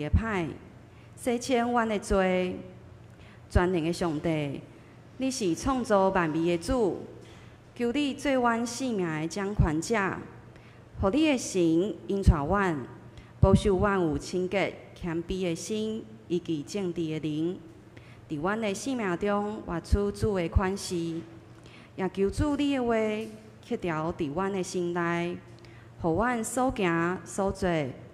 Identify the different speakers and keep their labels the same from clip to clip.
Speaker 1: 的歹，洗清阮的罪。全能的上帝，你是創造萬物的主，求你做阮性命的掌權者，予你的神引帶阮，保守阮有清潔謙卑的心，以及正直的靈，佇阮的生命中活出主的款式。也求主你的話刻牢佇阮的心內，予阮所行所做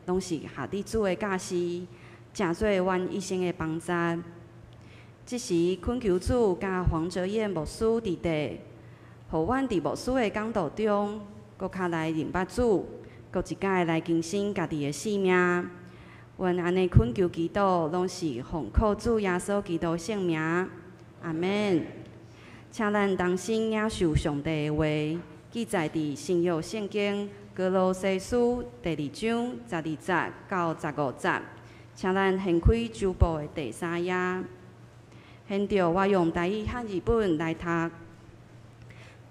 Speaker 1: 攏是合你主的教示，成做阮一生的幫助。這時懇求主佮黃哲彥牧師佇地，予阮佇牧師的講道中，閣較來認捌主，閣一擺來更新家己的生命。阮按呢懇求祈禱，攏是奉靠主耶穌基督聖名，阿們。請咱同心領受上帝的話，記載佇新約聖經歌羅西書第二章12節到15節。請咱掀開周報的第三頁。現在我用台語漢字本來讀。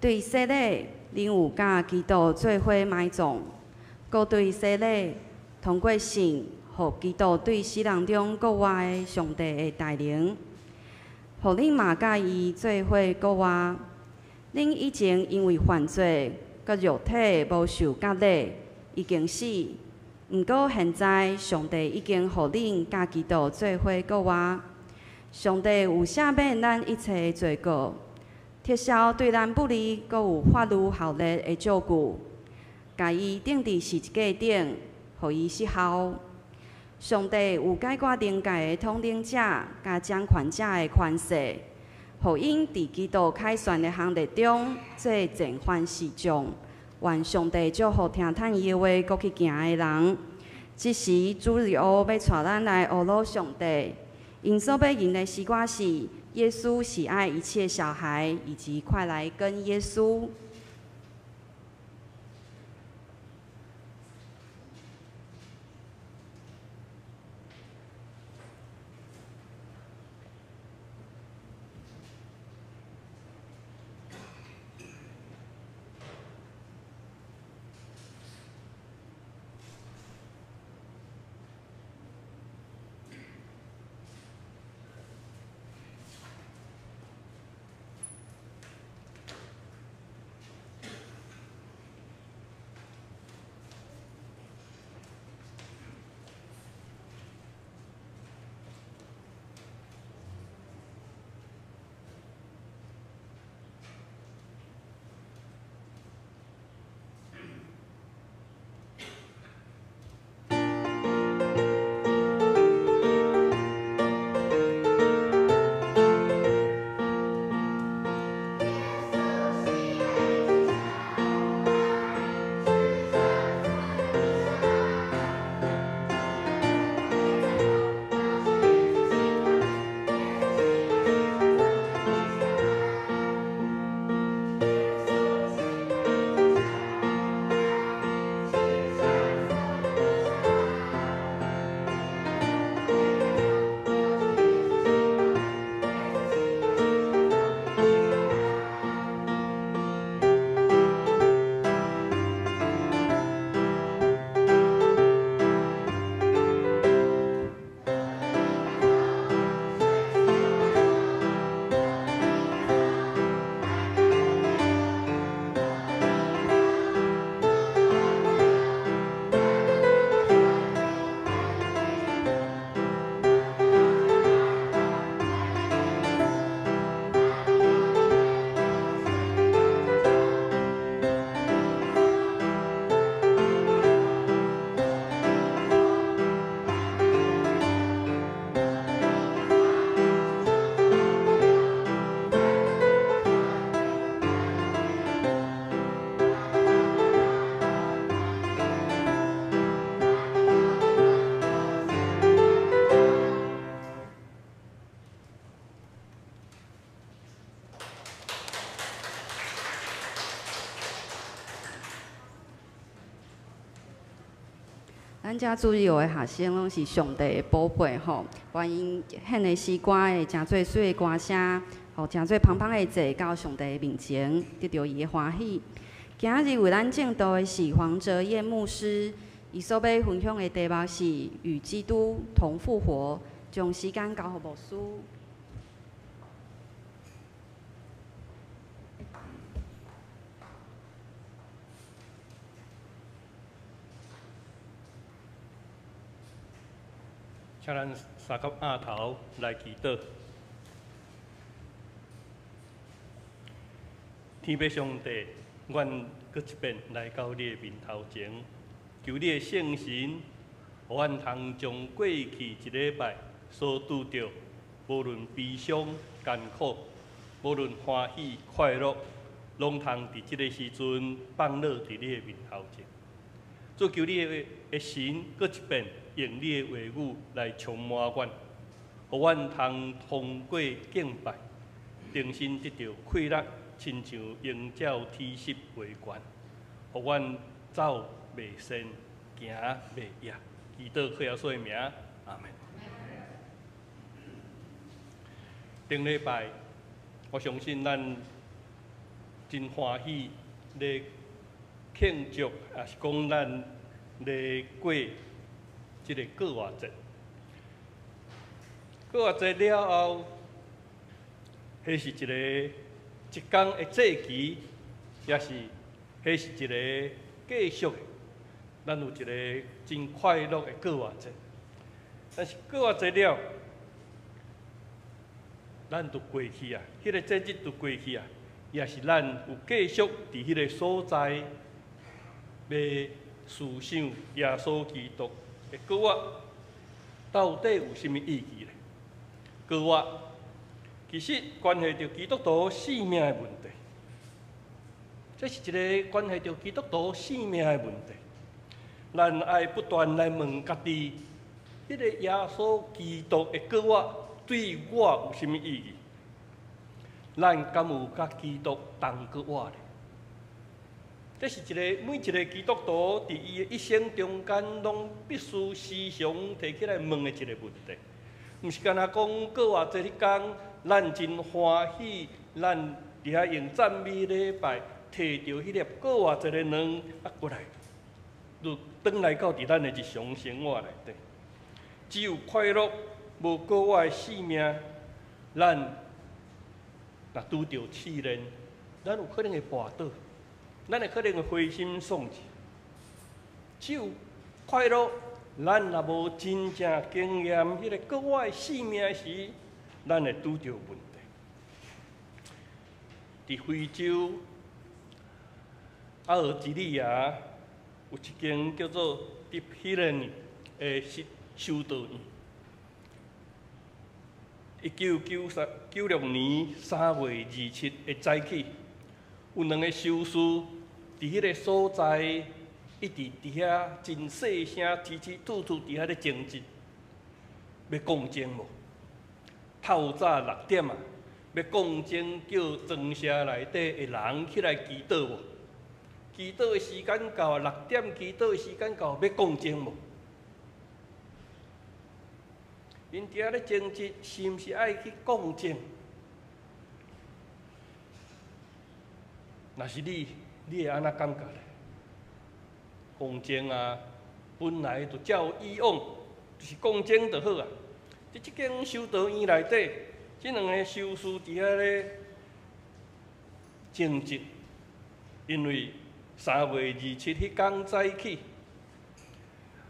Speaker 1: 對洗禮，恁有佮基督做伙埋葬；閣對洗禮，通過信，予基督對死人中復活的上帝的大能，予恁嘛佮伊做伙復活。恁以前因為犯罪，佮肉體無受割禮，已經死。毋過現在，上帝已經予恁佮基督做伙復活。上帝有赦免咱一切的罪過，撤銷對咱不利、閣有法律效力的證據，共伊釘佇十字架頂，予伊失效。上帝有解決靈界的統領者佮掌權者的權勢，予𪜶佇基督凱旋的行列中做戰犯示眾。願上帝祝福聽趁伊的話，閣去行的人。這時主日學欲帶咱來學魯上帝。𪜶所欲吟的詩歌是《耶穌喜愛一切小孩》，以及《快來跟耶穌》。咱遮主日學的學生攏是上帝的寶貝吼，歡迎獻的詩歌會誠做媠的歌聲，予誠做芳芳的祭到上帝的面前，得著伊的歡喜。今仔日為咱證道的是黃哲彥牧師，伊所欲分享的題目是與基督同復活，將時間交予牧師。
Speaker 2: 請咱三磕額頭來祈禱。天父上帝，阮閣一遍來到你的面頭前，求你的聖神，予阮通將過去一禮拜所拄著，無論悲傷艱苦，無論歡喜快樂，攏通佇這个時陣放落佇你的面頭前。主，求你的神閣一遍用你的話語來充滿阮，予阮通通過敬拜，重新得著氣力，親像鷹鳥體濕回旋，予阮走袂散，行袂徛。祈禱靠耶穌的名，阿門。頂禮拜，我相信咱真歡喜咧慶祝，也是講咱咧過這个過活節。過活節了後，彼是一个一工的祭期，也是彼是一个繼續的。咱有一个真快樂的過活節。但是過活節了，咱就過去啊，彼个節日就過去啊，也是咱有繼續佇彼个所在，欲思想耶穌基督的復活，到底有啥物意義咧？復活其實關係著基督徒性命的問題，這是一个關係著基督徒性命的問題。咱愛不斷來問家己，彼个耶穌基督的復活對我有啥物意義？咱敢有佮基督同復活咧？這是一个每一个基督徒佇伊的一生中間，攏必須時常提起來問的一个問題。毋是干焦講過活節彼工，咱真歡喜，咱佇遐用讚美禮拜，提著彼粒過活節的卵，啊，過來，就轉來到佇咱的日常生活內底。只有快樂，無過活的生命，咱若拄著試煉，咱有可能會跋倒，咱會可能會灰心喪志。只有快樂，咱若無真正經驗彼个過活的生命時，咱會拄著問題。佇非洲阿爾及利亞有一間叫做迪希倫的修道院。1996年3月27的早起，有兩个修士佇彼个所在，一直佇遐真細聲、吱吱吐吐佇遐咧爭執，欲講經無？透早六點啊，欲講經叫莊舍內底的人起來祈禱無？祈禱的時間到啊，六點祈禱的時間到，欲講經無？𪜶佇遐咧爭執，是毋是愛去講經？若是你，你會按怎感覺咧？講經啊，本來就照以往，就是講經就好啊。佇這間修道院內底，這兩个修士佇遐咧爭執，因為3月27彼工早起，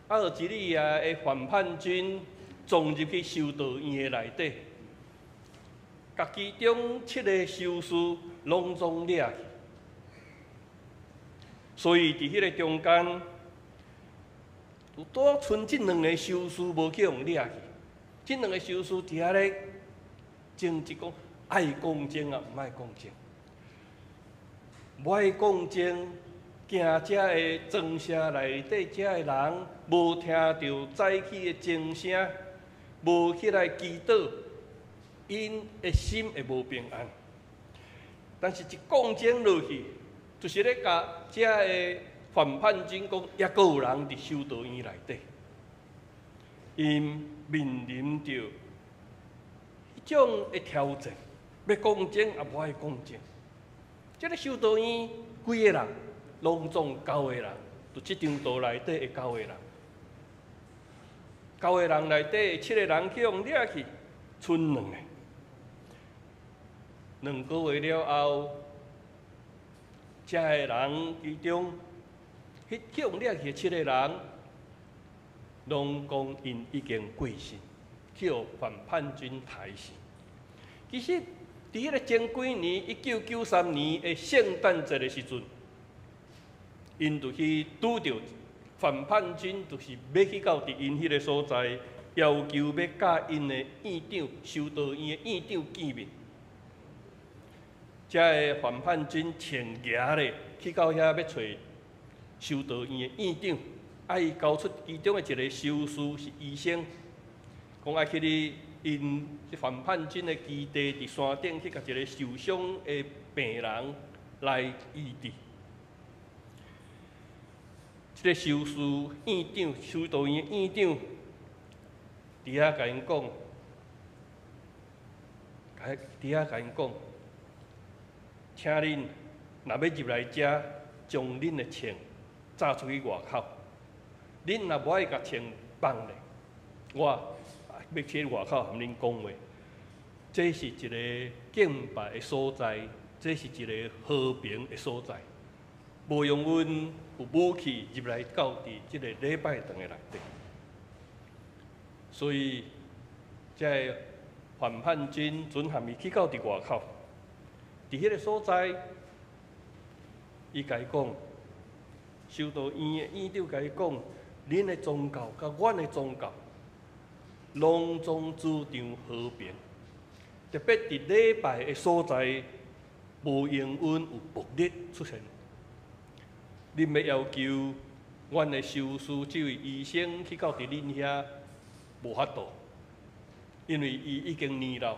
Speaker 2: 阿爾及利亞的反叛軍衝入去修道院的內底，共其中七个修士攏總掠去。所以佇彼个中間，有拄賰這兩个修士無去予掠去，這兩个修士佇遐咧爭執講愛講經啊，毋愛講經，無愛講經，驚遮个莊舍內底遮个人無聽著早起的鐘聲，無起來祈禱，𪜶的心會無平安。但是，一講經落去，就是咧共遮个反叛軍講，猶閣有人佇修道院內底，𪜶面臨著彼種的挑戰，欲講經也無愛講經。這个修道院幾个人，攏總九個人，就這張圖內底的九個人，九個人內底七個人去予掠去，賰兩个。2個月了後，遮个人其中，彼去予掠去的七個人，攏講𪜶已經過身，去予反叛軍刣死。其實，佇彼个前幾年，1993年的聖誕節的時陣，𪜶就去拄著反叛軍，就是欲去到佇𪜶彼个所在，要求欲佮𪜶的院長、修道院的院長見面。遮个反叛軍穿蜈咧去到遐欲揣修道院的院長，啊，伊交出其中的一个修士是醫生，講愛去你𪜶反叛軍的基地佇山頂去共一个受傷的病人來醫治。這个修士院長、修道院的院長，佇遐共𪜶講，佇遐共𪜶講，請恁若欲入來遮，將恁的槍紮出去外口。恁若無愛共槍放咧，我欲去外口含恁講話。這是一个敬拜的所在，這是一个和平的所在，無容阮有武器入來到佇這个禮拜堂的內底。所以，這个反叛軍準含伊去到佇外口，佇彼个所在，伊共伊講，修道院的院長共伊講，恁的宗教佮阮的宗教，攏總主張和平，特別佇禮拜的所在，無容阮有暴力出現。恁欲要求阮的修士這位醫生去到佇恁遐，無法度，因為伊已經年老，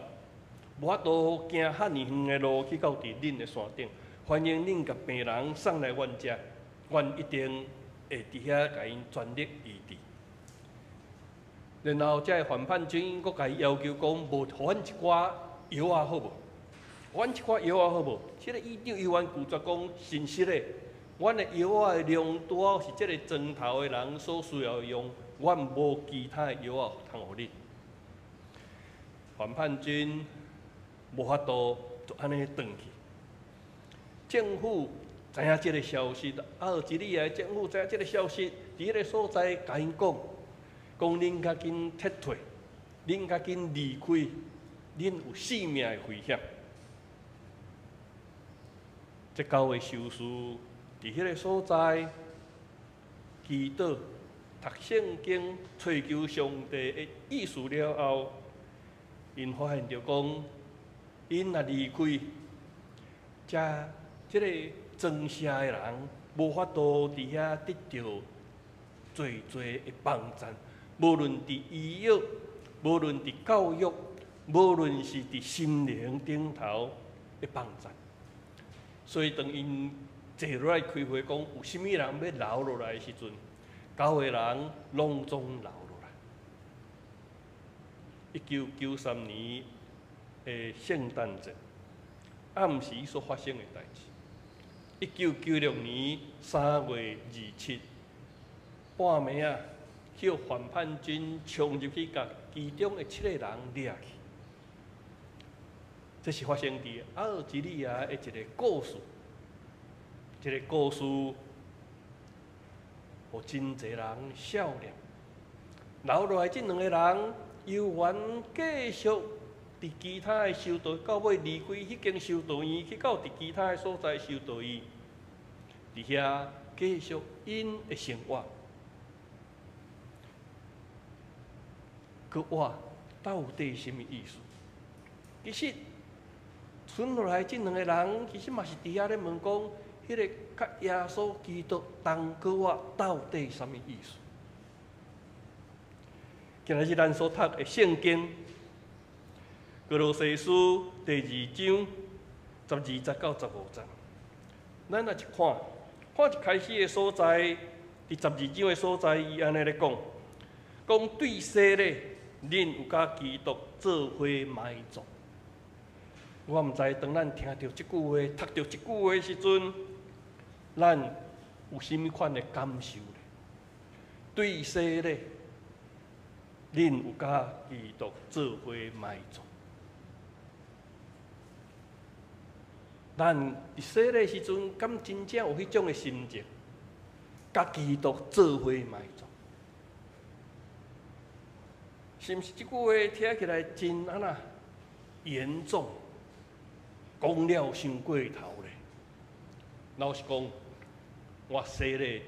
Speaker 2: 無法度行遐爾遠的路去到佇恁的山頂。歡迎恁共病人送來阮遮，阮一定會佇遐共𪜶全力醫治。然後，這个反叛軍閣共伊要求講，無予阮一寡藥仔好無？予阮一寡藥仔好無？這个院長猶原拒絕講，真實的，阮的藥仔的量拄好是這个莊頭的人所需要用，阮無其他的藥仔通予恁。反叛軍無法度就按呢轉去。政府知影這个消息，阿爾及利亞的政府知影這个消息，佇彼个所在共𪜶講，講恁較緊撤退，恁較緊離開，恁有性命的危險。這九个修士佇彼个所在祈禱、讀聖經、揣求上帝的意思了後，𪜶發現著講，𪜶若離開，遮這个莊社的人無法度佇遐得著濟濟的幫贊，無論佇醫藥，無論佇教育，無論是佇心靈頂頭的幫贊。所以當𪜶坐落來開會，講有啥物人欲留落來的時陣，九個人攏總留落來。1993年的聖誕節暗時所發生的代誌。1996年3月27半暝仔，去予反叛軍衝入去，共其中的七個人掠去。這是發生佇阿爾及利亞的一个故事，這个故事，予真濟人笑念。留落來這兩个人，猶原繼續佇其他的修道，到尾離開彼間修道院，去到佇其他的所在修道院，佇遐繼續𪜶的生活。閣活到底啥物意思？其實，賰落來這兩个人，其實嘛是佇遐咧問講，彼个佮耶穌基督同閣活到底啥物意思？今仔日咱所讀的聖經《歌羅西書》第二章12節到15節，咱來一看，看一開始的所在，佇十二章的所在，伊按呢咧講，講對世咧，恁有佮基督做伙埋葬。我毋知當咱聽著這句話、讀著這句話的時陣，咱有啥物款的感受咧？對洗禮，恁有佮基督做伙埋葬。咱佇洗禮時陣，敢真正有彼種的心情，佮基督做伙埋葬？是毋是這句話聽起來真按怎嚴重？講了傷過頭咧。老實講，我洗禮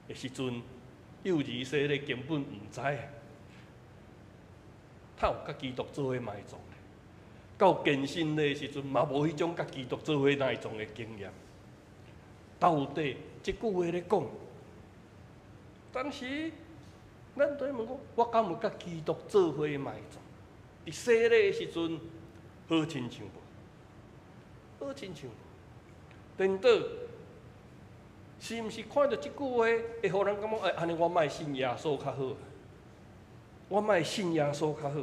Speaker 2: 的時陣，幼兒洗禮根本毋知，他有佮基督做伙埋葬咧。到堅信禮的時陣，嘛無彼種佮基督做伙埋葬的經驗。到底這句話咧講，當時咱都問講，我敢有佮基督做伙埋葬？佇洗禮的時陣，好親像無？好親像無？顛倒，是毋是看著這句話，會予人感覺，欸，按呢我莫信耶穌較好？我莫信耶穌較好。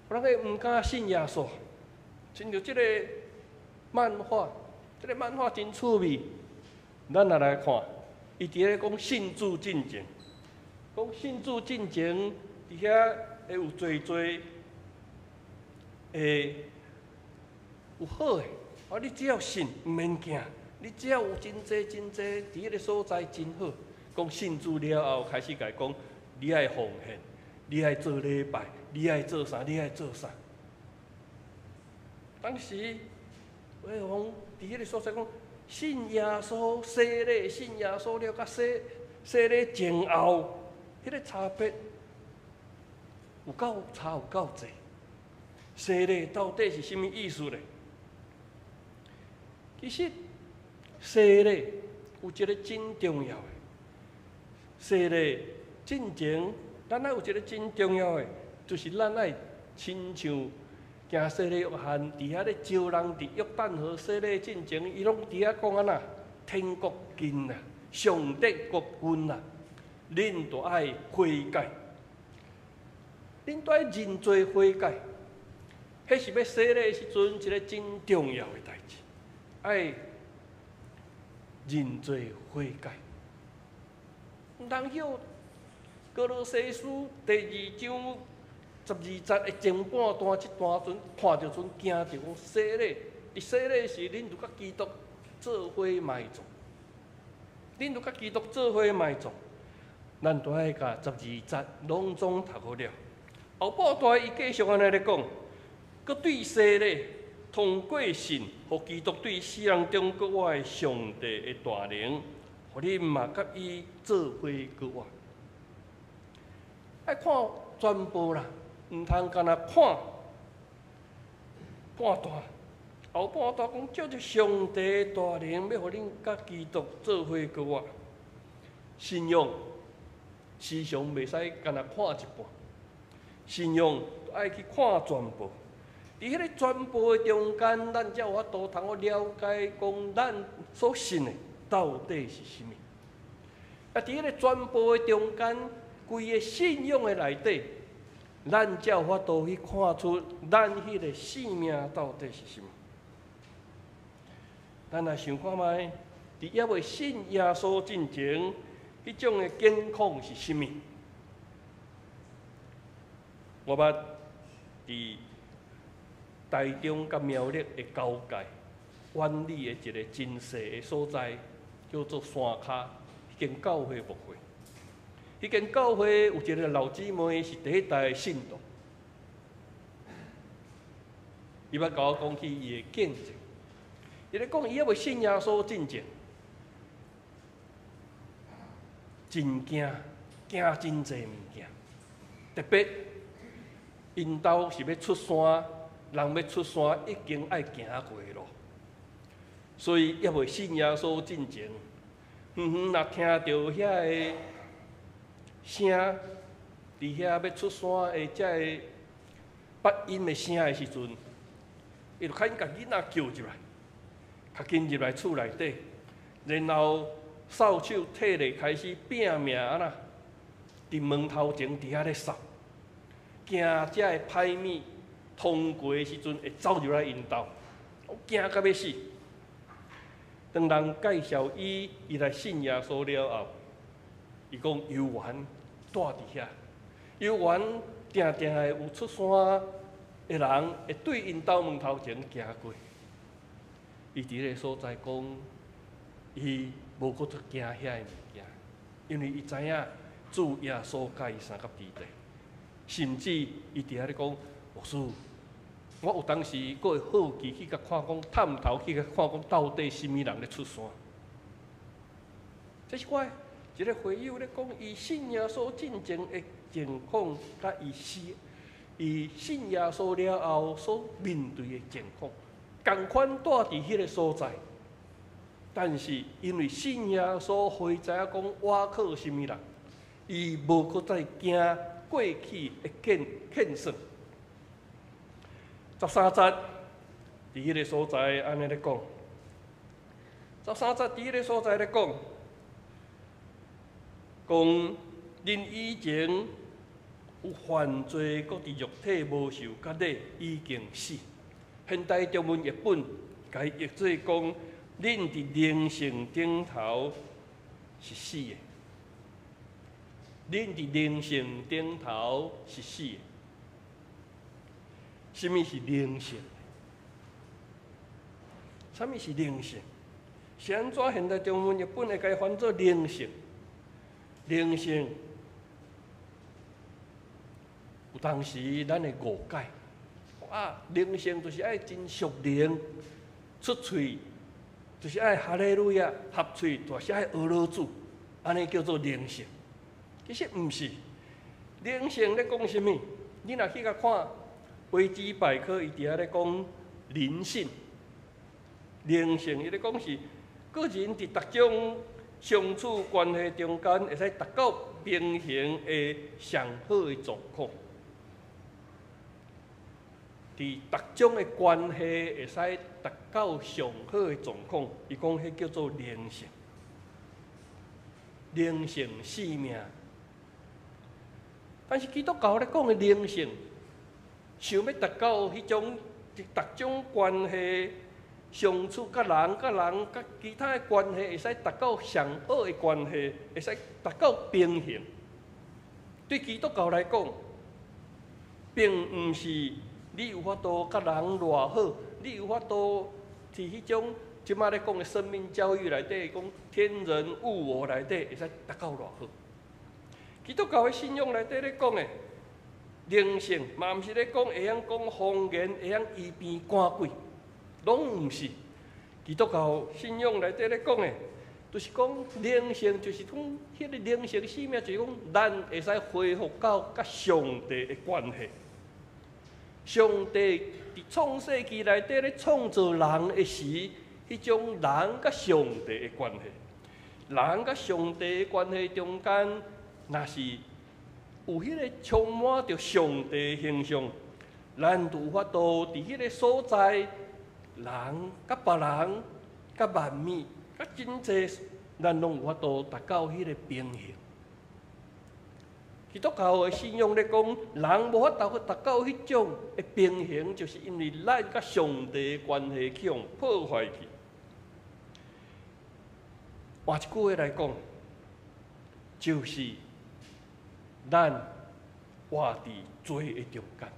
Speaker 2: 人會毋敢信耶穌，親像這個漫畫，這個漫畫真趣味。咱若來看，伊佇咧講信主進前，講信主進前，佇遐會有濟濟，會有好的。啊，你只要信，毋免驚。你只要有真濟真濟，佇彼個所在真好。講信主了後，開始共伊講，你愛奉獻，你愛做禮拜，你愛做啥？你愛做啥？當時我講佇彼個所在講，信耶穌洗禮，信耶穌了，佮洗洗禮前後，彼個差別有夠差有夠濟。洗禮到底是啥物意思咧？其實洗禮有一個真重要的，洗禮進前，咱愛有一個真重要的，就是咱愛親像行洗禮約翰佇遐咧招人佇約旦河洗禮進前，伊攏佇遐講按怎？天國近啊，上帝國近啊，恁著愛悔改，恁著愛認罪悔改，彼是欲洗禮的時陣一個真重要的代誌，愛認罪悔改。毋通予歌羅西書第二章12節的前半段，這段陣看著陣驚著講洗禮，佇洗禮時，恁就佮基督做伙埋葬，恁就佮基督做伙埋葬。咱都愛共十二節攏總讀好了。後半段伊繼續按呢咧講，閣對洗禮通過信，予基督對死人中復活的上帝的大能，予恁嘛佮伊做伙復活。愛看全部啦，毋通干焦看半段。後半段講，借著上帝的大能，欲予恁佮基督做伙復活。信仰時常袂使干焦看一半，信仰愛去看全部。佇彼個全部的中間，咱才有法度通去了解講咱所信的到底是啥物。啊，佇彼個全部的中間，規個信仰的內底，咱才有法度去看出咱彼個性命到底是啥物。咱來想看覓，佇猶未信耶穌進前，彼種的境況是啥物？我捌佇台中佮苗栗的交界，苑裡的一個真細的所在，叫做山跤，彼間教會牧會。彼間教會有一個老姊妹是第一代信徒，伊捌共我講起伊的見證。伊咧講伊猶未信耶穌進前，真驚，驚真濟物件，特別𪜶兜是欲出山，人欲出山一定愛行過的路，所以猶未信耶穌進前，遠遠若聽著遐个聲，佇遐欲出山的這个發音的聲的時陣，伊就較緊共囡仔叫入來，較緊入來厝內底，然後掃帚退咧開始拼命按怎，佇門頭前佇遐咧掃，驚這个歹物通過的時陣會走入來𪜶兜，我驚甲欲死。當人介紹伊，伊來信耶穌了後，伊講猶原蹛佇遐，猶原定定會有出山的人會對𪜶兜門頭前行過。伊佇彼个所在講，伊無閣再驚遐个物件，因為伊知影主耶穌佮伊相佮佇咧，甚至伊佇遐咧講，牧師，我有當時閣會好奇去共看講，探頭去共看講，到底啥物人咧出山？這是我一个會友咧講，伊信耶穌進前的情況，佮伊死，伊信耶穌了後所面對的情況，仝款蹛佇彼个所在，但是因為信耶穌，予伊知影講倚靠啥物人，伊無閣再驚過去的騙算。13節佇彼个所在按呢咧講，13節佇彼個所在咧講，講恁以前有犯罪，閣佇肉體無受割禮，已經死。現代中文譯本共伊譯做講，恁佇靈性頂頭是死的。恁佇靈性頂頭是死的。啥物是靈性？啥物是靈性？是按怎現代中文譯本會共伊翻做靈性？靈性有當時咱會誤解，啊，靈性就是愛真屬靈，出喙就是愛哈利路亞，合喙就是愛阿羅主，按呢叫做靈性。其實毋是，靈性咧講啥物？你若去共看維基百科，伊佇遐咧講靈性，靈性伊咧講是個人佇逐種相處關係中間，會使達到平衡的上好的狀況。佇逐種的關係會使達到上好的狀況，伊講彼叫做靈性，靈性生命。但是基督教咧講的靈性，想欲達到彼種佇逐種關係相處，佮人佮人佮其他的關係，會使達到上好的關係，會使達到平衡。對基督教來講，並毋是你有法度佮人偌好，你有法度佇彼種這擺咧講的生命教育內底，講天人物我內底，會使達到偌好。基督教的信仰內底咧講的靈性，嘛毋是咧講會曉講方言，會曉醫病趕鬼，攏毋是。基督教信仰內底咧講的，就是講靈性，就是講彼个靈性生命，就是講咱會使恢復到佮上帝的關係。上帝佇創世紀內底咧創造人的時，彼種人佮上帝的關係，人佮上帝的關係中間，若是有彼个充滿著上帝形象，咱就有法度佇彼个所在，人佮別人、佮萬物、佮真濟，咱攏有法度達到彼个平衡。基督教的信仰咧講，人無法度去達到彼種的平衡，就是因為咱佮上帝的關係去予破壞去。換一句話來講，就是咱活佇罪的中間。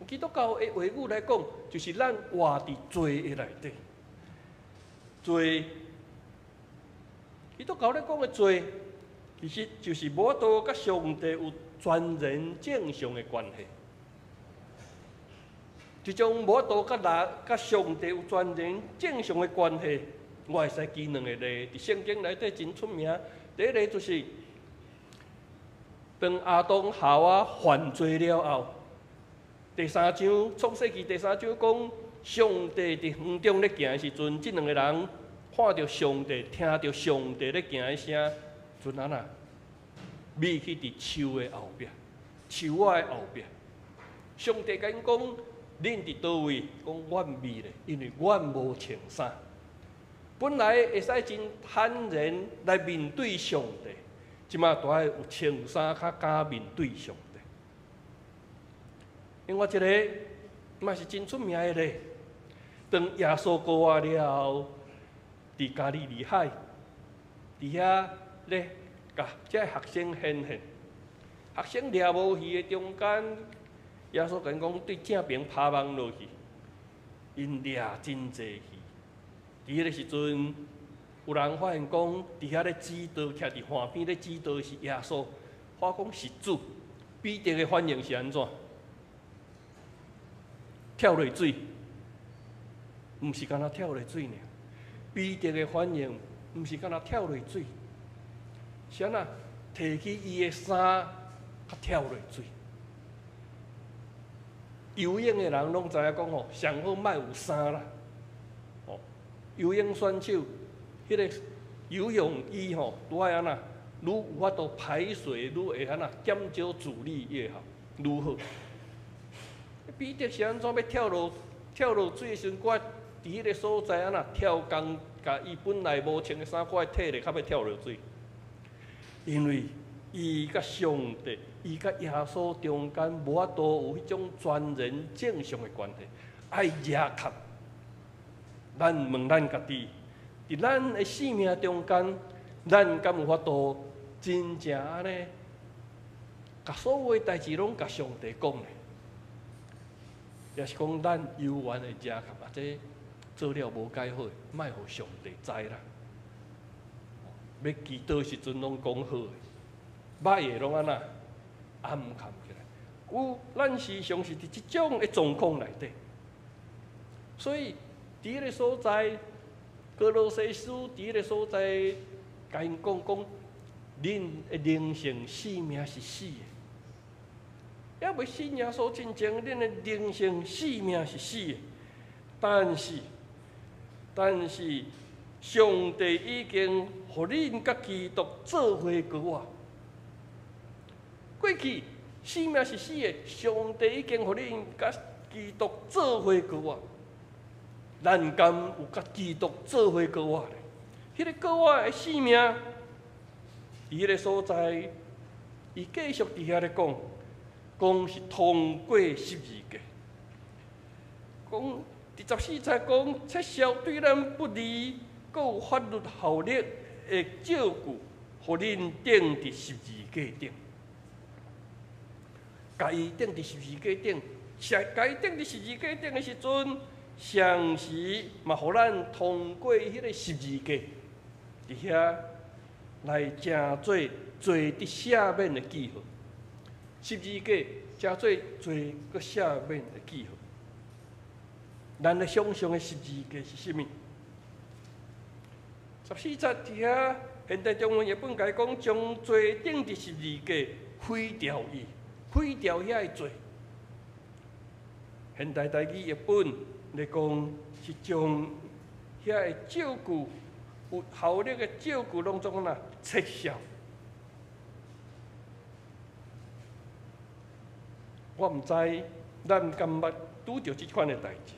Speaker 2: 基督教的話語來講，就是咱活佇罪的內底。罪，基督教咧講的罪，其實就是無法度佮上帝有全然正常的關係。這種無法度佮人佮上帝有全然正常的關係，我會使舉兩個例，佇聖經內底真出名。第一個就是當亞當夏娃犯罪了後，第三章創世記第三章講，上帝佇園中咧行的時陣，這兩個人看著上帝，聽著上帝咧行的聲，陣按怎覕去佇樹的後壁，樹仔的後壁。上帝共𪜶講：恁佇佗位？講阮覕咧，因為阮無穿衫。本來會使真坦然來面對上帝，這馬都愛有穿衫較敢面對上帝。另外一个嘛是真出名的例，當耶穌復活了後，佇加利利海，佇遐咧，共這學生顯現，學生掠無魚的中間，耶穌共𪜶講對正爿拋網落去，𪜶掠真濟魚。佇彼個時陣，有人發現講，佇遐咧指導，徛佇岸邊咧指導是耶穌，喊講是主。彼得的反應是按怎？跳落水，毋是干焦跳落水爾。彼得的反應毋是干焦跳落水，是按怎？提起伊的衫，較跳落水。游泳的人攏知影講吼，上好莫有衫啦。哦，游泳選手，彼個游泳衣吼，都愛按怎？愈有法度排水，愈會按怎減少阻力越好，愈好。彼得是按怎欲跳落水的時陣，閣佇彼個所在按怎跳工，共伊本來無穿的衫，閣愛脫咧，較欲跳落水。因為伊佮上帝，伊佮耶穌中間無法度有彼種全然正常的關係，愛掠崁。咱問咱家己，佇咱的生命中間，咱敢有法度真正按呢，共所有代誌攏共上帝講呢？抑是講咱猶原會掠崁啊？這做了無蓋好，莫予上帝知啦。欲祈禱時陣攏講好的，歹的攏按怎掩藏起來。有咱時常是佇這種的狀況內底，所以佇彼個所在，歌羅西書佇彼個所在，共𪜶講講，恁的靈性生命是死的。猶未信耶穌進前，恁的靈性生命是死的。但是，但是，上帝已經予恁佮基督做伙過活。過去生命是死的，上帝已經予恁佮基督做伙過活。咱敢有佮基督做伙過活咧？彼個過活的生命，佇彼個所在，伊繼續佇遐咧講，講是通過十字架。講佇14節講，撤銷對咱不利、閣有法律效力的證據，予恁釘佇十字架頂。共伊釘佇十字架頂，是共伊釘佇十字架頂的時陣，同時嘛，予咱通過彼個十字架，佇遐來成做罪得赦免的記號。十字架成做罪閣赦免的記號。咱咧想象的十字架是啥物？14節佇遐，現代中文譯本共伊講，將罪釘佇十字架，毀掉伊，毀掉遐個罪。現代台語譯本咧講，是將遐個證據有效力的證據攏總按怎撤銷。我毋知咱敢捌拄著這款的代誌。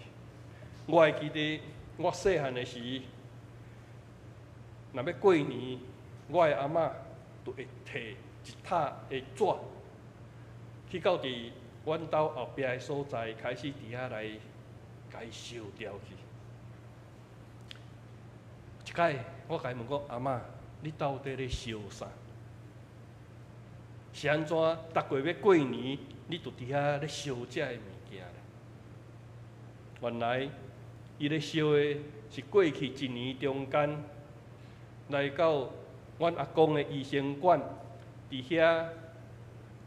Speaker 2: 我會記得我細漢的時，若欲過年，我的阿嬤就會提一疊的紙，去到佇阮兜後壁的所在，開始佇遐來共伊燒掉去。一擺我共伊問講：阿嬤，你到底咧燒啥？是按怎？逐過欲過年，你就佇遐咧燒這个物件咧？原來伊咧燒的是過去一年中間來到阮阿公的醫生館，佇遐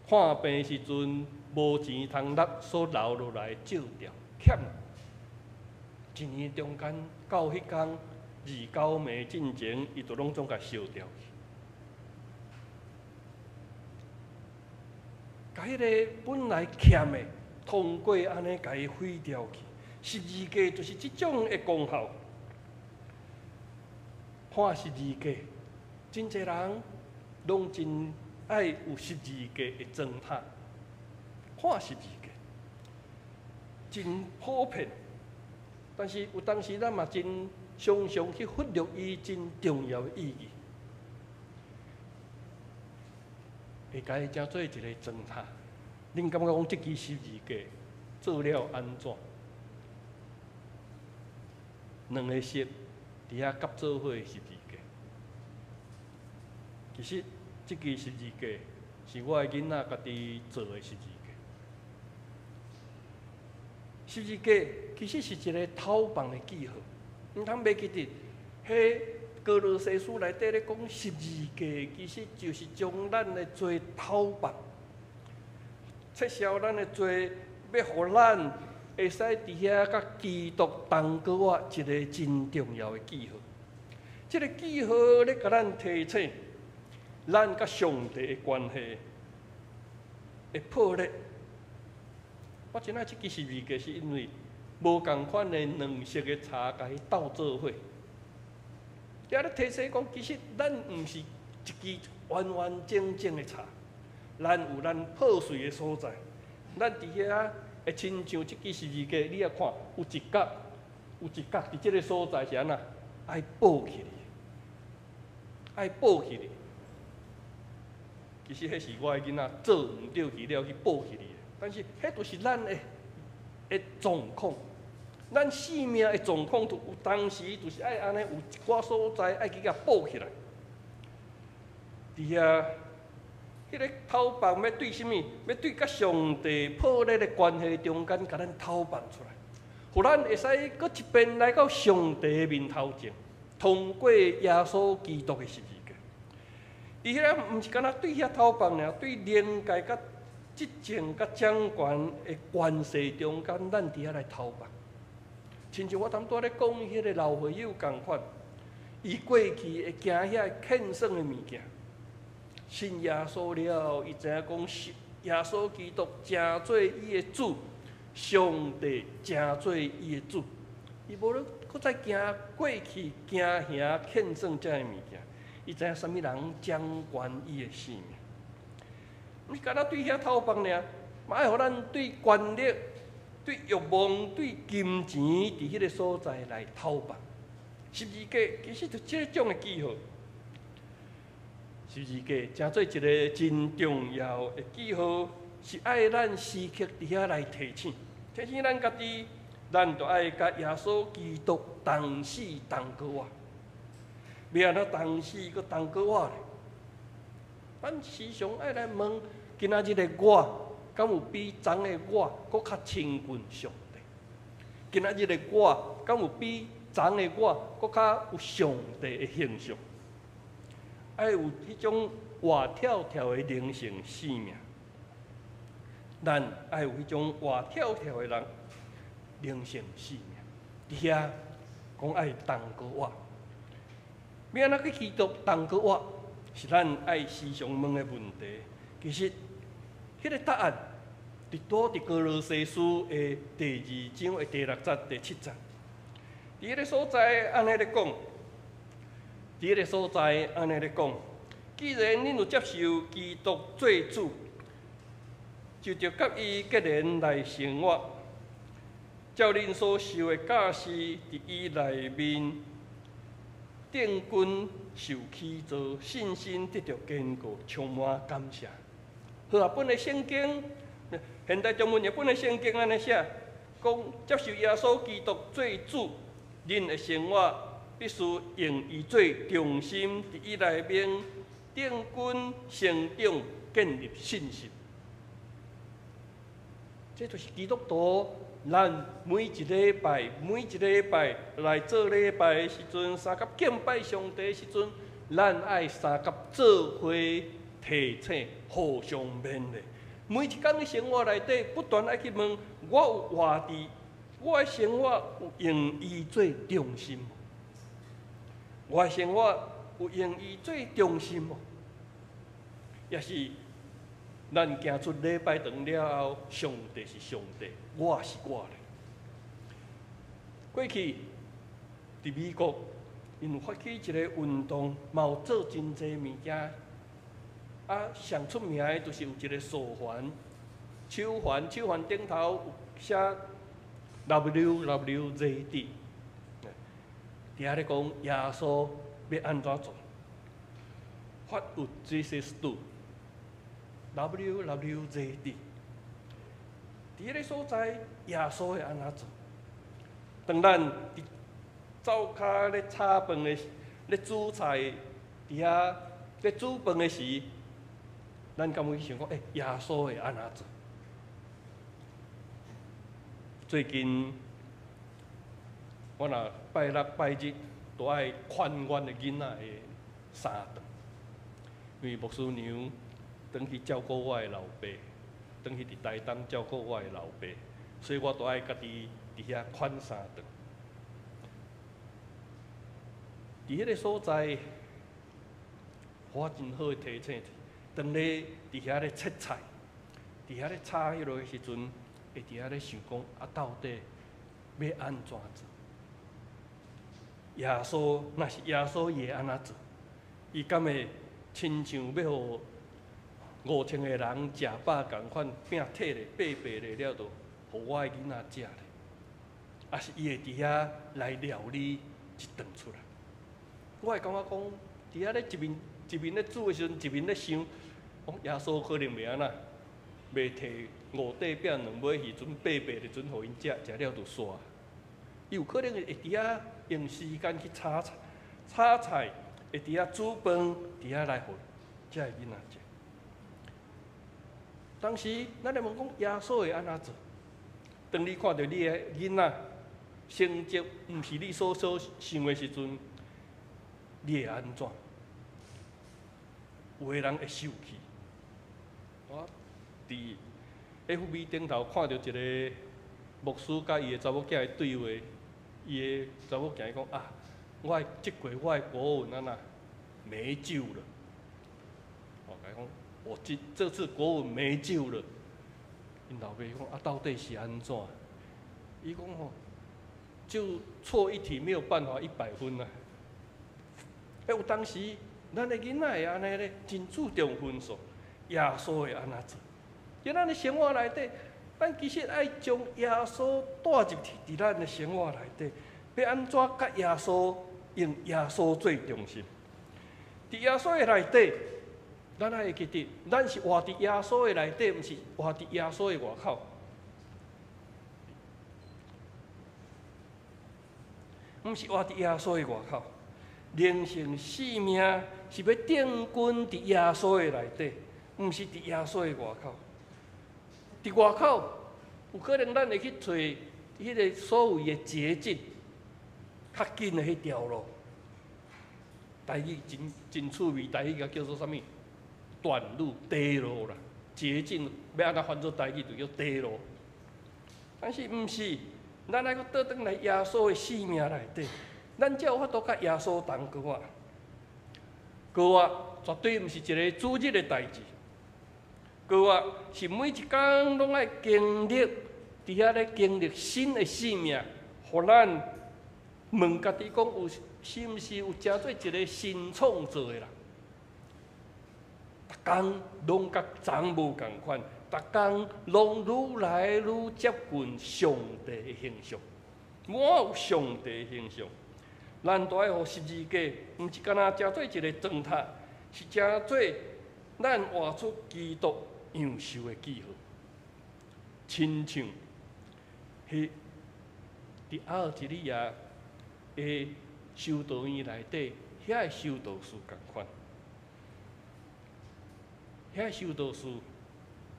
Speaker 2: 看病時陣無錢通納所留落來的借條欠。一年中間到彼工29暝進前，伊就攏總共燒掉去。共彼个本來欠的，通過按呢共伊毀掉去。十字架就是這種的功效。看十字架，真濟人攏真愛有十字架的裝塔。看十字架，真普遍，但是有當時咱嘛真常常去忽略伊真重要的意義。會共伊成做一个裝塔，恁感覺講這支十字架做了按怎？兩个色，佇遐佮做伙十字架。其實這支十字架是我的囡仔家己做的十字架。十字架其實是一個偷放的記號，毋通袂記得，彼歌羅西書內底咧講十字架，其實就是將咱的罪偷放，撤銷咱的罪，欲予咱會使佇遐佮基督同閣活一個真重要的記號。這個記號咧，共咱提醒，咱佮上帝的關係會破裂。我真愛這支十字架，是因為無仝款的兩色的柴共伊鬥做伙。佇遐咧提醒講，其實咱毋是一支完完整整的柴，咱有咱破碎的所在。咱佇遐會親像這支十字架，你仔看，有一角，有一角佇這个所在是按怎？愛補起來，愛補起來。其實彼是我的囡仔做毋著去了去補起來的，但是彼就是咱的狀況，咱生命的狀況，就有當時就是愛按呢，有一寡所在愛去共補起來。佇遐，彼个偷放欲對啥物？欲對佮上帝破裂的關係中間，共咱偷放出來，予咱會使閣一遍來到上帝的面頭前，通過耶穌基督的十字架。佇遐毋是干焦對遐偷放爾，對靈界佮執政佮掌權的關係中間，咱佇遐來偷放。親像我頭拄仔咧講彼个老會友仝款，伊過去會驚遐獻算的物件，信耶穌了，伊知影講是耶穌基督成做伊的主，上帝成做伊的主，伊無咧閣再驚過去驚遐獻算這个物件，伊知影啥物人掌管伊的生命。毋是干焦對遐偷放爾，嘛愛予咱對權力、對欲望、對金錢，佇彼个所在來偷放。十字架其實就這種的記號。十字架成做一个真重要的記號，是愛咱時刻佇遐來提醒，提醒咱家己，咱著愛佮耶穌基督同死同閣活。欲按怎同死閣同閣活咧？咱時常愛來問：今仔日的我，敢有比昨的我閣較親近上帝？今仔日的我，敢有比昨的我閣較有上帝的形象？愛有彼種活跳跳的靈性生命，咱愛有彼種活跳跳的人靈性生命。佇遐講愛同閣活，欲按怎佮基督同閣活，是咱愛時常問的問題。其實，彼个答案，佇倒佇歌羅西書的第二章的第六節、第七節，佇彼个所在按呢咧講，佇彼个所在按呢咧講，既然恁有接受基督做主，就著佮伊結連來生活，照恁所受的教示，佇伊內面奠根受起造，信心得著堅固，充滿感謝。和合本的聖經，現代中文譯本的聖經按呢寫，講接受耶穌基督做主，恁的生活必須用伊做中心，佇伊內面奠根成長，建立信心。這就是基督徒，咱每一禮拜、每一禮拜來做禮拜的時陣，相佮敬拜上帝的時陣，咱愛相佮做伙提醒、互相勉勵。每一工的生活內底，不斷愛去問：我有活佇我的生活有用伊做中心無？我的生活有用伊做中心無？抑是咱行出禮拜堂了後，上帝是上帝，我是我咧。過去佇美國，𪜶有發起一个運動，嘛有做真濟物件。啊，上出名的就是有一个手環，手環，手環頂頭有寫 WWJD，佇遐咧講耶穌欲按怎做？What would Jesus do？WWJD，佇彼个所在，耶穌會按怎做？當咱佇灶跤咧炒饭的，咧煮菜，伫遐咧煮饭的时，咱敢会去想讲，欸，耶稣会按怎做？最近，我若拜六拜日都爱劝阮的囡仔的三顿，因为牧师娘转去照顾我的老爸，转去伫台东照顾我的老爸，所以我都爱家己伫遐劝三顿。伫彼个所在，我真好的提醒，当咧伫遐咧切菜，伫遐咧炒彼落的时阵，会伫遐咧想讲啊，到底欲按怎做？耶稣若是耶稣，伊会按怎做？伊敢会亲像欲予5000个人食饱仝款，饼摕咧白白咧了，就予我的囡仔食咧？抑是伊会伫遐来料理一顿出来？我会感觉讲，伫遐咧一面一面咧煮的时阵，一面咧想，讲耶稣可能袂按怎，袂提五块饼两尾鱼，阵白白的阵予𪜶食，食了就煞。伊有可能会伫遐用时间去炒菜，炒菜会伫遐煮饭，伫遐来予遮个囡仔食。当时咱来问讲耶稣会按怎做？当你看著你的囡仔成绩毋是你所想的时阵，你会按怎？有的人会受气。我伫 FB 顶头看著一个牧师佮伊的查某囝的对话，伊的查某囝讲啊，我的这回我的国文按怎没救了。我共伊讲，我这次国文没救了。𪜶老爸讲啊，到底是按怎？伊讲吼，就错一题没有办法100分啊。欸，有当时咱的囡仔会按呢咧，真注重分数。耶稣会按怎做？伫咱的生活内底，咱其实爱将耶稣带入去伫咱的生活内底，欲按怎佮耶稣用耶稣做中心？伫耶稣的内底，咱爱会记得，咱是活伫耶稣的内底，毋是活伫耶稣的外口。毋是活伫耶稣的外口。灵性生命是欲定根伫耶稣的内底，毋是伫耶稣的外口。伫外口，有可能咱会去揣彼个所谓的捷径，较紧的彼条路。台语真真趣味，台语共叫做啥物？短路、短路啦，捷径欲按怎翻做台语就叫短路。但是毋是，咱爱阁倒转来耶稣的生命内底，咱才有法度佮耶稣同过活。过活绝对毋是一个主日的代志，过活是每一工拢爱经历，伫遐咧经历新的生命，予咱问家己讲有是毋是有成做一个新创造的人？逐工拢佮昨无仝款，逐工拢愈来愈接近上帝的形象，满有上帝的形象。咱都爱予十字架，毋是干焦成做一个砖塔，是成做咱活出基督样式的记号。亲像彼伫阿尔及利亚的修道院内底，遐个修道士仝款，遐个修道士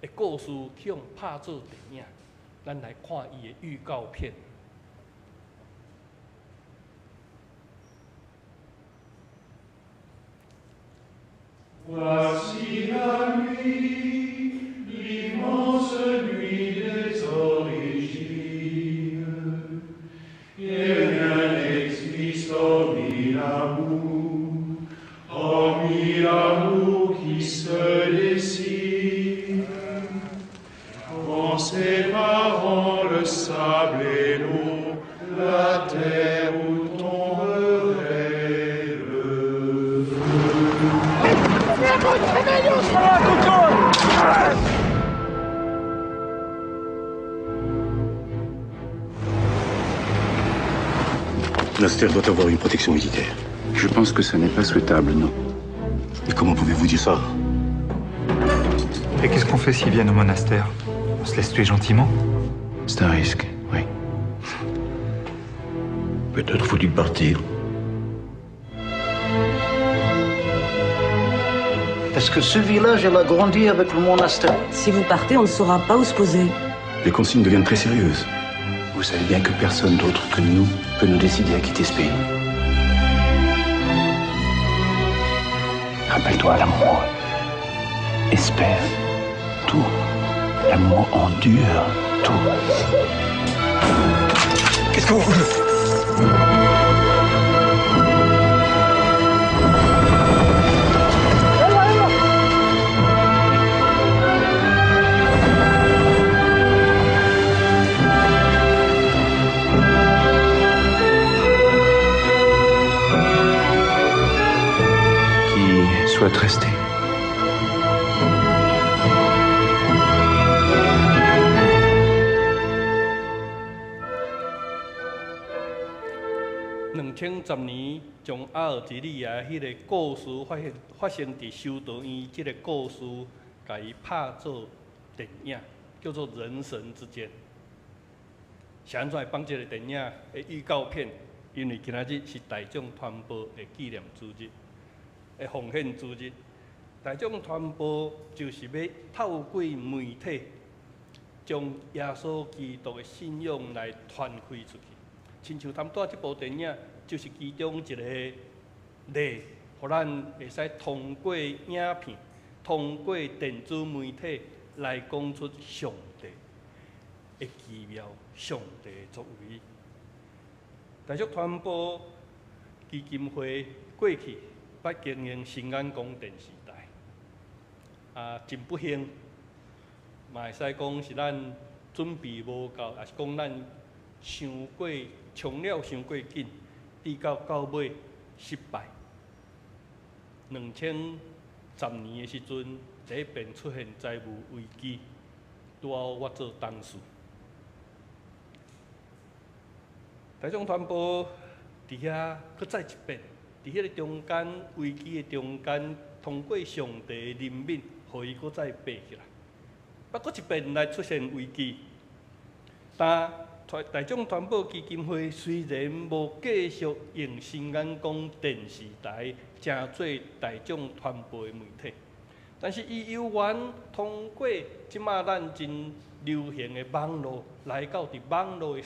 Speaker 2: 的故事去予拍做电影，咱来看伊的预告片。
Speaker 3: Voici la nuit, l'immense nuit des origines. Et rien n'existe hormis l'amour, hormis l'amour qui se dessine. En séparant le sable et l'eau, la terre où tomberait le feu.
Speaker 4: Monastère doit avoir une protection militaire.
Speaker 5: Je pense que ce n'est pas souhaitable, non.
Speaker 4: Et comment pouvez-vous dire ça?
Speaker 6: Et qu'est-ce qu'on fait s'ils viennent au monastère? On se laisse tuer gentiment?
Speaker 5: C'est un risque, oui.
Speaker 4: Peut-être faut-il partir.
Speaker 7: Parce que ce village, il a grandi avec le monastère.
Speaker 8: Si vous partez, on ne saura pas où se poser.
Speaker 5: Les consignes deviennent très sérieuses. Vous savez bien que personne d'autre que nous peut nous décider à quitter ce pays. Rappelle-toi, l'amour espère tout. L'amour endure tout.
Speaker 4: Qu'est-ce que vous...
Speaker 5: Qui souhaite rester?
Speaker 2: 2010年，將阿爾及利亞彼个故事發生佇修道院，這个故事，共伊拍做電影，叫做《人神之間》。是按怎會放這个電影的預告片？因為今仔日是大眾傳播的紀念主日，的奉獻主日。大眾傳播就是欲透過媒體，將耶穌基督的信仰來傳開出去。親像頭拄仔這部電影，就是其中一個例，予咱會使通過影片、通過電子媒體來講出上帝的奇妙、上帝的作為。大眾傳播基金會過去捌經營新眼光電視台，啊，真不幸，嘛會使講是咱準備無夠，抑是講咱傷過衝了傷過緊，直到到尾失敗。2010年的時陣，第一遍出現財務危機，拄好我做董事。大眾傳播佇遐閣再一遍，佇彼个中間危機的中間，通過上帝的憐憫，予伊閣再爬起來。不閣一遍來出現危機，但大眾傳播基金會雖然無繼續用新眼光電視台成做大眾傳播的媒體，但是伊猶原通過這馬咱真流行的網路，來到佇網路的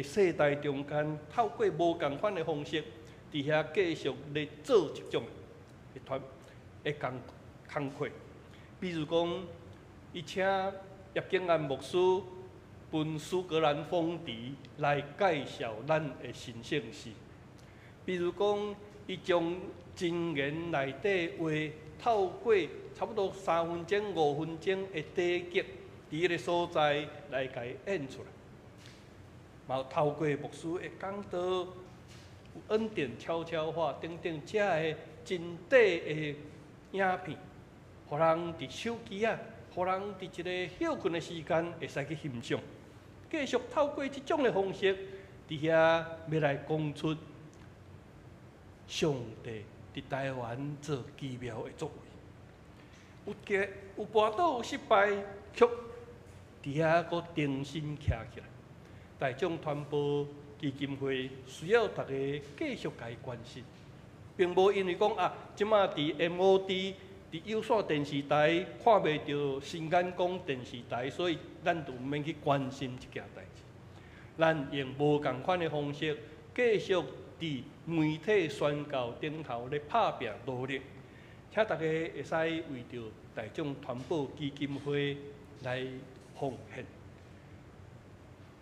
Speaker 2: 世代中間，透過無仝款的方式，佇遐繼續咧做這種的傳的工課。比如講，伊請葉景安牧師分蘇格蘭風笛來介紹咱的神聖詩，比如講，伊將箴言內底話透過差不多3分鐘、5分鐘的短劇，佇彼个所在來共伊演出來。嘛有透過牧師的講道、有恩典悄悄話等等，遮个真短的影片，予人佇手機仔，予人佇一个歇睏的時間會使去欣賞。繼續透過這種的方式，佇遐欲來講出上帝佇台灣做奇妙的作為。有結有跋倒有失敗，卻佇遐閣重新徛起來。大眾傳播基金會需要大家繼續共伊關心，並無因為講啊，這馬佇 MOD 佇有線電視台看袂著新眼光電視台，所以咱就毋免去關心這件代誌。咱用無仝款的方式，繼續佇媒體宣教頂頭咧拍拚努力，請大家會使為著大眾傳播基金會來奉獻，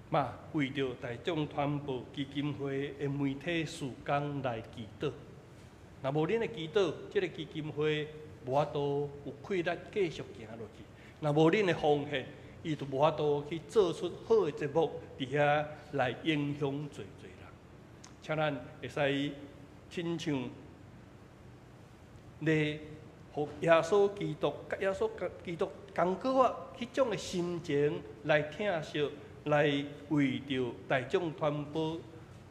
Speaker 2: 嘛為著大眾傳播基金會的媒體事工來祈禱。若無恁的祈禱，這个基金會無法度有氣力繼續行落去。若無恁的奉獻，伊就無法度去做出好的節目，佇遐來影響濟濟人。請咱會使親像咧，予耶穌基督、佮耶穌基督仝閣仔彼種的心情來疼惜，來為著大眾傳播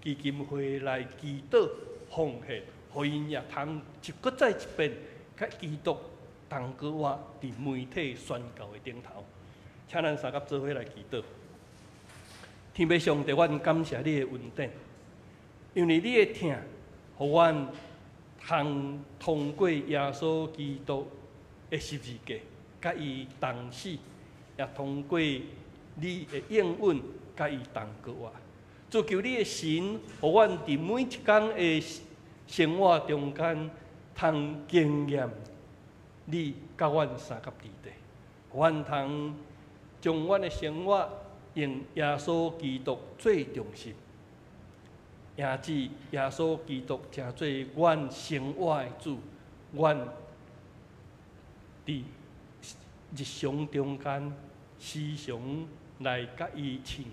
Speaker 2: 基金會來祈禱奉獻，予𪜶也通一閣再一遍，佮基督同閣活佇媒體宣教的頂頭。請咱三甲做伙來祈禱。天父上帝，阮感謝你的恩典，因為你的疼，予阮通通過耶穌基督的十字架，佮伊同死，也通過你的應允，佮伊同過活。主，求你的神，予阮佇每一工的生活中間，通經驗你佮阮相佮佇底，予阮通將阮的生活用耶穌基督做中心，也指耶穌基督成做阮生活的主，阮佇日常中間時常來佮伊親近，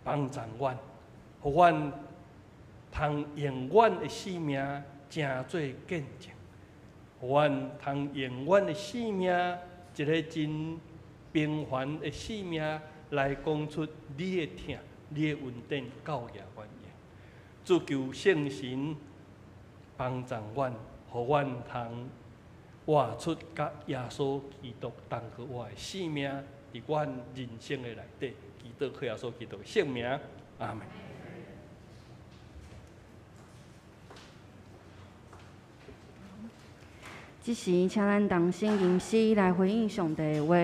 Speaker 2: 幫助阮，予阮通用阮的生命成做見證，予阮通用阮的生命，一个真平凡的生命來講出你的疼、你的恩典夠額阮用。主，求聖神幫助阮，予阮通活出佮耶穌基督同過活的生命，佇阮人生的內底，祈禱靠耶穌基督的聖名，阿們。
Speaker 1: 這時，請咱同聲吟詩來回應上帝的話。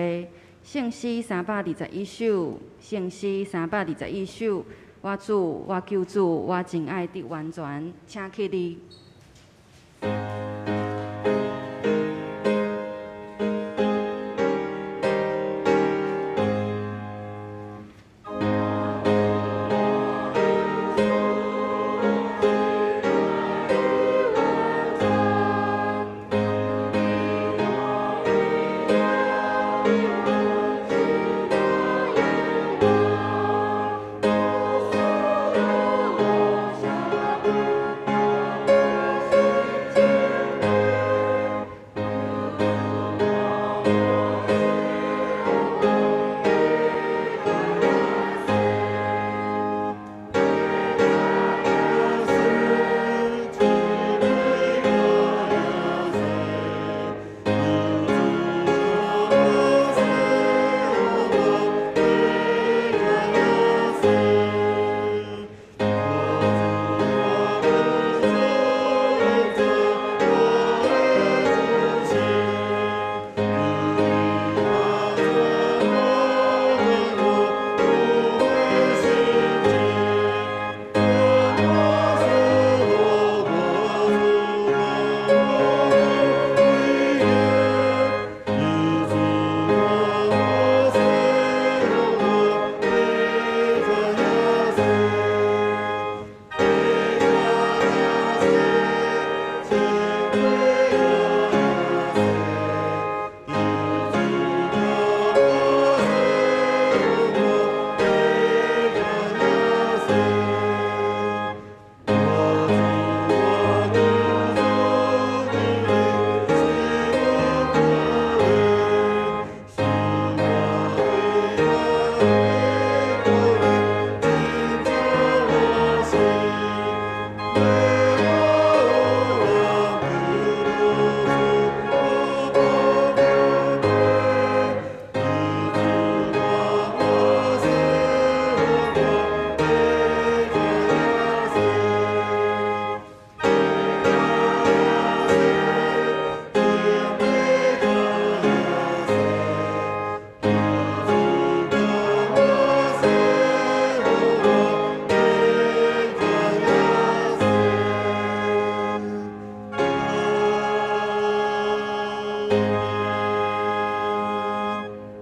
Speaker 1: 聖詩321首，聖詩三百二十一首。我主，我救主，我真愛得完全，請起立。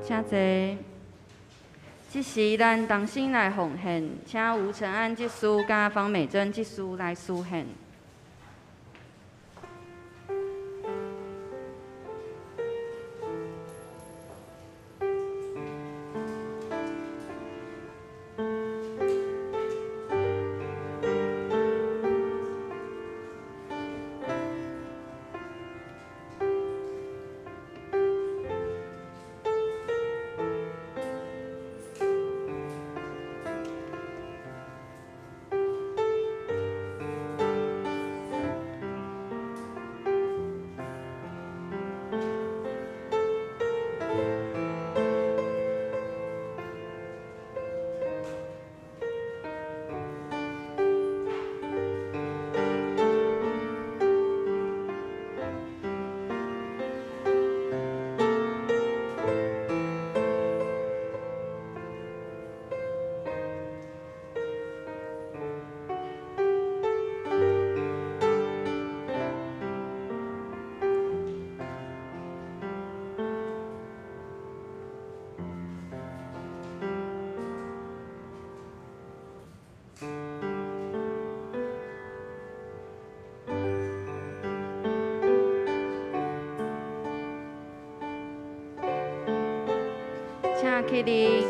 Speaker 1: 請坐。這時，咱同心來奉獻，請吳承安執事佮方美珍執事來司獻。起立。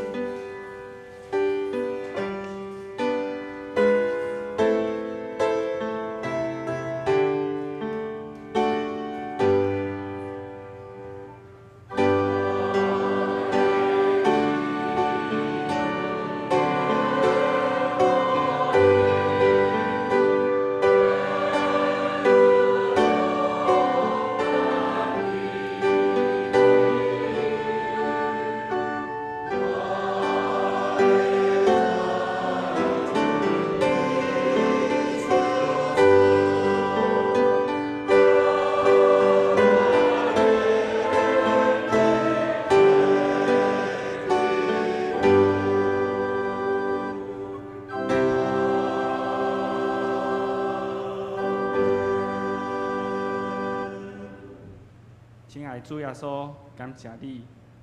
Speaker 9: 亲爱的主耶稣，感谢你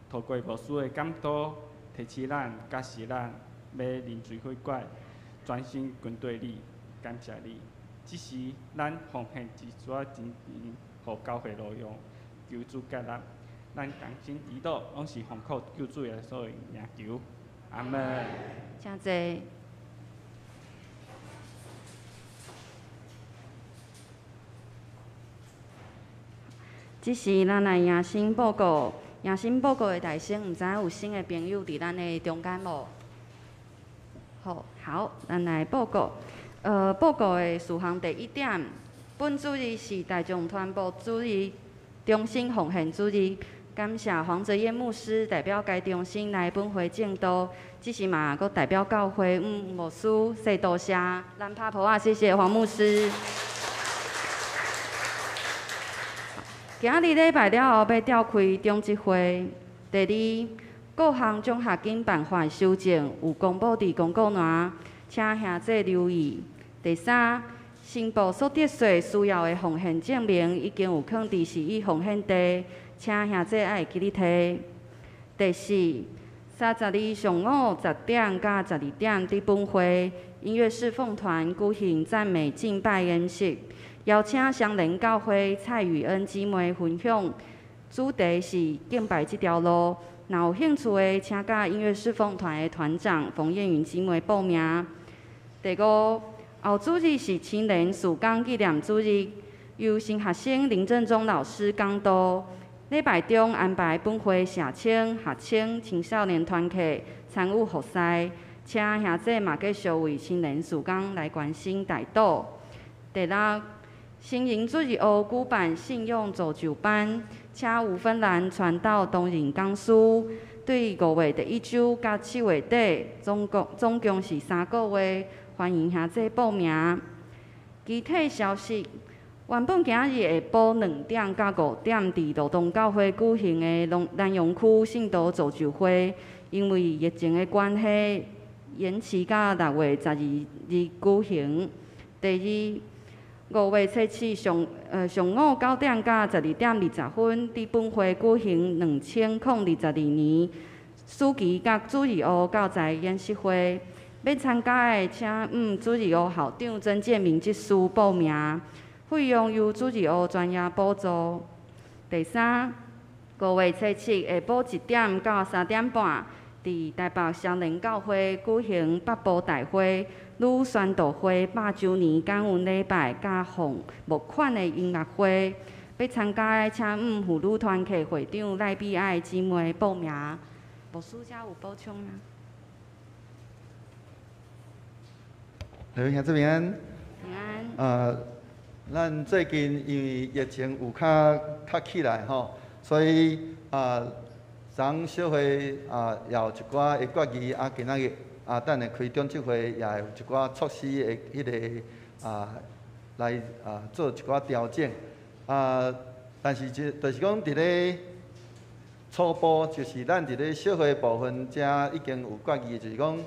Speaker 9: 透过牧师的感召，提醒咱、教示咱，欲认罪悔改，专心跟随你。感谢你，这时咱奉献一撮金钱，予教会路用，求主接纳。咱同心祈祷，拢是奉靠救主耶稣的名求。阿门。
Speaker 1: 请坐。这时，咱来迎新报告。迎新报告的大声，毋知影有新的朋友伫咱的中间无？好，好，咱来报告。报告的事项第一点，本主日是大众传播主日中心奉献主日，感谢黄泽燕牧师代表该中心来本会证道，这时嘛，阁代表教会牧师说多谢，咱拍噗仔，谢谢黄牧师。今仔日礼拜了后，欲召开中执会。第二，各项奖学金办法修正有公布伫公告栏，请兄弟留意。第三，申报所得税需要的奉献证明已经有囥伫是伊奉献地，请兄弟爱会记咧提。第四，30日上午10点到12点，伫本会音乐侍奉团举行赞美敬拜演习。邀请双连教会蔡宇恩姊妹分享，主题是敬拜这条路。若有兴趣的，请佮音乐侍奉团的团长冯燕云姊妹报名。第五，后主日是青年事工纪念主日，由新学生林正中老师讲道。礼拜中安排本会社青、学青、青少年团契参与服侍，请兄弟嘛继续为青年事工来关心代祷。第六，成人主日学举办信用造就班，请吴芬兰传道担任讲师。对5月第一周到7月底，总共是3个月，欢迎兄弟报名。其他消息，原本今日下晡2点到5点，伫罗东教会举行的南洋区信徒造就会，因为疫情的关系，延期到6月12日举行。第二，5月初七上午9点到12点20分，伫本会举行2022年暑期佮主日学教材演习会。欲参加的，请主日学校长曾建明执事报名，费用由主日学专业补助。第三，5月初七下晡1点到3点半，伫台北双连教会举行北部大会女宣道会100周年感恩礼拜，佮奉募款的音乐会。欲参加的，请妇女团契会长赖美爱姊妹报名。牧师遮有补充吗？
Speaker 10: 各位兄姊平安。
Speaker 1: 平安。
Speaker 10: 咱最近因为疫情有较起来吼，所以昨小会也有一寡的决议今仔日等下开中执会也会有一寡措施的彼个来做一寡调整但是就是讲伫咧初步，就是咱伫咧小会部分遮已经有决议，就是讲，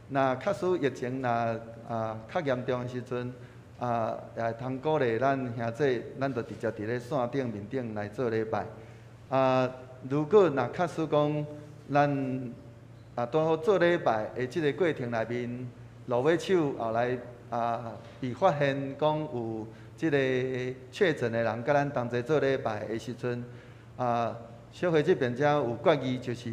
Speaker 10: 若确实疫情若较严重的时阵，也会通鼓励咱兄弟，咱就直接伫咧线顶面顶来做礼拜。如果若确实讲咱拄好做礼拜的这个过程内面，落尾手后来被发现讲有这个确诊的人，佮咱同齐做礼拜的时阵，小会这边才有决议，就是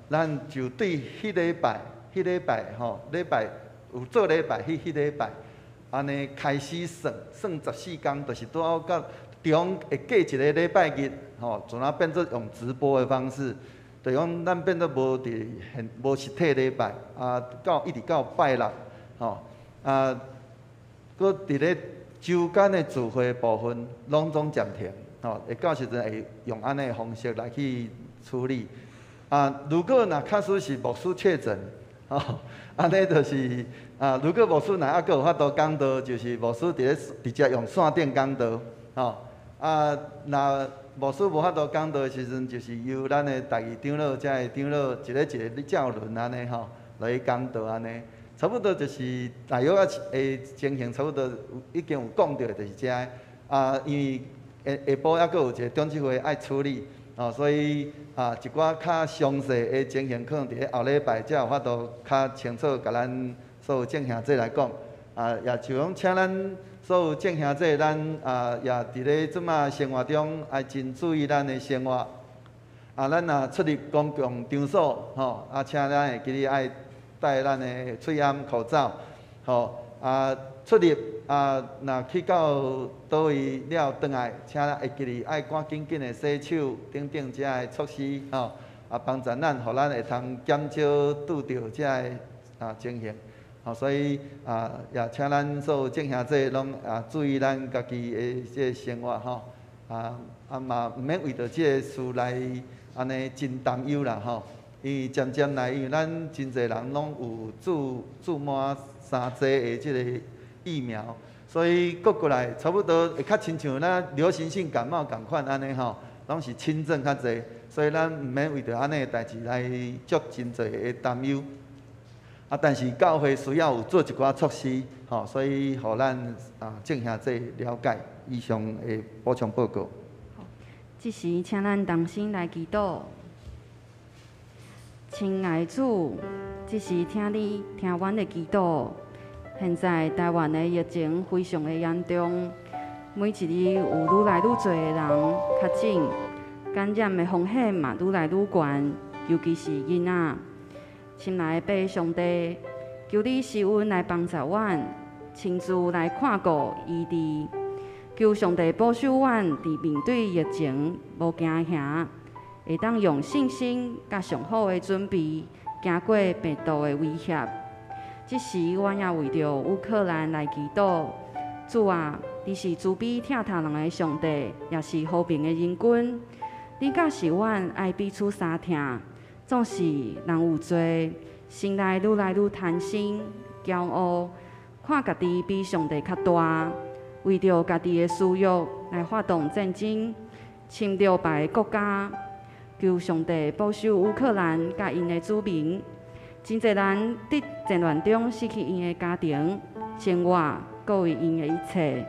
Speaker 10: 咱就對彼禮拜、彼禮拜吼，禮拜有做禮拜彼彼禮拜，按呢開始算，算14工，就是拄好到中會過一個禮拜日，吼，陣仔變做用直播的方式，就講咱變做無佇現無實體禮拜，啊，到一直到拜六，吼，啊，閣佇咧週間的聚會部分，攏總暫停，吼，會到時陣會用按呢的方式來去處理。啊，如果若假使是牧師確診，吼，按呢就是啊，如果牧師若猶閣有法度講道，就是牧師佇咧直接用線頂講道，吼。啊，若牧師無法度講道的時陣，就是由咱的台語長老遮的長老一个一个照輪按呢吼來講道按呢，差不多就是大約啊的情形，差不多已經有講著的就是遮的。啊，因為下下晡猶閣有一個長執會愛處理，吼，所以啊一寡較詳細的情形，可能佇咧後禮拜才有法度較清楚，共咱所有眾兄弟來講。啊，也就講請咱所有眾兄弟，咱啊也佇咧這馬生活中愛真注意咱的生活。啊，咱若出入公共場所，吼，啊，請咱會記得愛戴咱的喙罨口罩，吼，啊，出入啊，若去到佗位了，轉來，請咱會記得愛趕緊緊的洗手等等遮的措施，吼，啊，幫助咱，予咱會通減少拄著遮的啊情形。吼，所以啊，也請咱所有眾兄弟攏啊注意咱家己的這個生活吼，啊啊嘛毋免為著這个事來按呢真擔憂啦吼，因為漸漸來，因為咱真濟人攏有注注滿三劑的這个疫苗，所以閣過來差不多會較親像咱流行性感冒仝款按呢吼，攏是輕症較濟，所以咱毋免為著按呢的代誌來足真濟的擔憂。啊，但是教會需要有做一寡措施，吼，所以予咱啊眾兄弟了解。以上的補充報告。
Speaker 1: 這時，請咱同心來祈禱。親愛主，這時請你聽阮的祈禱。現在台灣的疫情非常的嚴重，每一日有愈來愈濟的人確診，感染的風險嘛愈來愈懸，尤其是囡仔。親愛的父上帝，求你施恩來幫助阮，親自來看顧醫治。求上帝保守阮佇面對疫情無驚嚇，會當用信心佮上好的準備，行過病毒的威脅。這時，阮也為著烏克蘭來祈禱。主啊，你是慈悲疼痛人的上帝，也是和平的仁君。你教示阮愛彼此相疼。總是人有罪，心內愈來愈貪心、驕傲，看家己比上帝較大，為著家己的私欲來發動戰爭，侵略別个國家。求上帝保守烏克蘭佮𪜶的子民。真濟人佇戰亂中失去𪜶的家庭、生活，閣有𪜶的一切。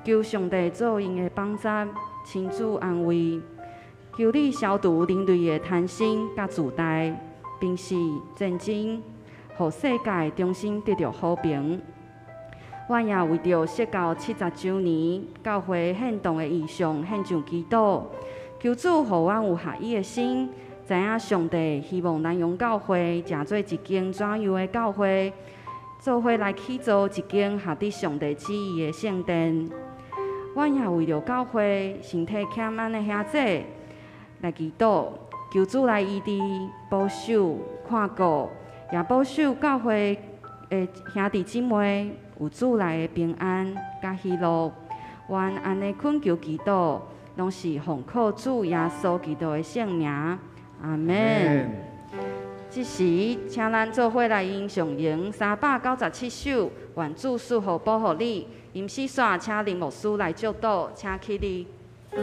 Speaker 1: 求上帝做𪜶的幫助，親自安慰。求你消除人類的貪心佮自大，平息戰爭，予世界重新得著和平。阮也為著釋教70週年教會獻堂的異象獻上祈禱，求主予阮有合一的心，知影上帝希望南陽教會成做一間怎樣的教會，做伙來起造一間合佇上帝旨意的聖殿。阮也為著教會身體欠安的兄弟來祈禱，求主來醫治、保守、看顧，也保守教會的兄弟姊妹有主內的平安佮喜樂。阮按呢懇求祈禱，攏是奉靠主耶穌基督的聖名，阿們。這時，請咱做伙來吟誦詠397首，願主賜福保護你。吟詩煞，請林牧師來祝禱，請起立。
Speaker 3: 願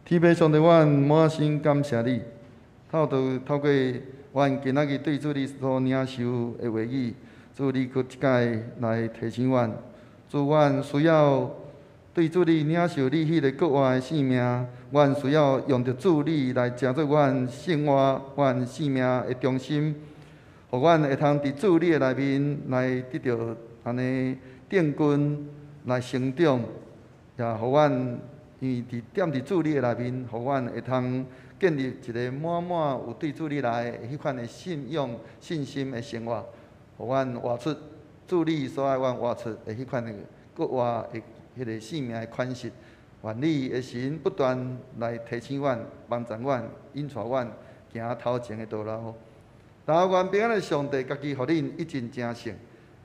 Speaker 10: 天父上帝，阮滿心感謝你，透過阮今仔日對主你所領受的話語，主你閣一擺來提醒阮，主阮需要對主你領受你彼个閣活的生命，阮需要用著主你來成做阮生活、阮生命的中心，予阮會通佇主你的內面來得著按呢定根來成長，也予阮因為佇踮佇主你的內面，予阮會通建立一个滿滿有對主你來的彼款的信仰、信心的生活，予阮活出主你所愛阮活出的彼款的閣活的彼个生命的款式。願你的神不斷來提醒阮、幫助阮、引帶阮行頭前的道路。但願平安的上帝家己予恁一盡成聖，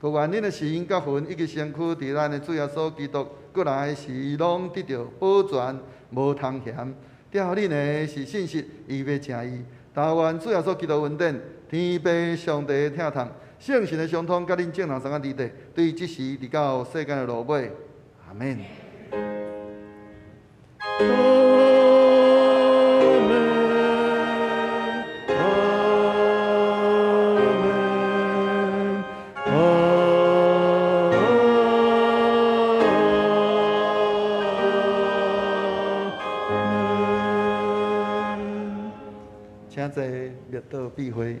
Speaker 10: 閣願恁的心佮魂以及身軀，佇咱的主耶穌基督閣來時，攏得著保全，無通嫌。疼恁的是信實，伊欲成意。但願主耶穌基督恩典、天父上帝的疼痛、聖神的相通，佮恁眾人相佮佇咧，對這時直到世間的落尾。阿們。
Speaker 3: 阿們，阿們，阿們。
Speaker 10: 請坐，默禱閉會。